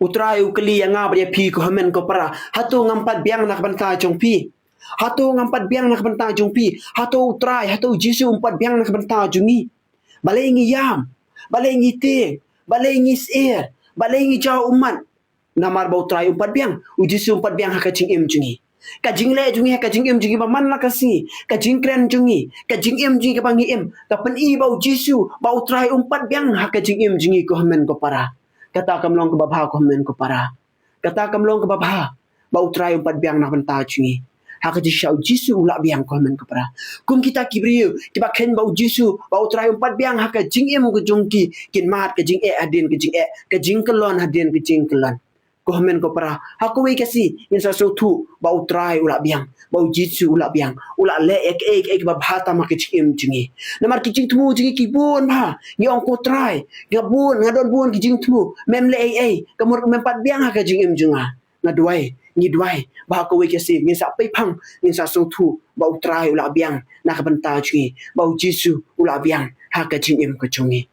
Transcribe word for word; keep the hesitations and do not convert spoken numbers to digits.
U Trai u kylli ïa nga bad ïa phi ko hynmen ko para, hato ngam pat biang na ka bynta jong phi? Hato ngam pat biang na ka bynta jong phi? Hato U Trai, hato U Jisu um pat biang na ka bynta jong ngi? Balei ngi ïam? Balei ngi tieng? Balei ngi syier? Balei ngi jaw ummat? Namar ba U Trai um pat biang, U Jisu um pat biang ha ka jingim jong ngi. Ka jingleh jong ngi ha ka jingim jong ngi ba man la ka sngi, ka jingkren jong ngi, ka jingim jong ngi kaba ngi im, ka pyni ba U Jisu, ba U Trai um pat biang ha ka jingim jong ngi ko hynmen ko para. Kata kam long kaba bha ko hynmen ko para. Kata kam long kaba bha, ba U Trai um pat biang na ka bynta jong ngi. Ha ka jingshisha U Jisu u la biang ko hynmen ko para. Kum kita ki briew kiba kheiñ ba U Jisu, ba U Trai um pat biang ha ka jingim ka jong ki, kin mad ka jingeh hadien ka jingeh, ka jingkyllon hadien ka jingkyllon. Ko hynmen ko para, ha kawei ka sngi ngin sa sngewthuh ba U Trai u la biang, ba U Jisu u la biang, u la leh ïa kaei kaei kaba bha tam ha ka jingim jong ngi. Namar ki jingthmu jong ngi ki bun bha, ngi ong ko Trai, nga bun, nga don bun ki jingthmu, mem leh ei ei, ka mut mem pat biang ha ka jingim jong nga. Nga duwai, ngi duwai ba ha kawei ka sngi ngin sa pei phang, ngin sa sngewthuh ba U Trai u la biang na ka bynta jong ngi, ba U Jisu u la biang ha ka jingim ka jong ngi.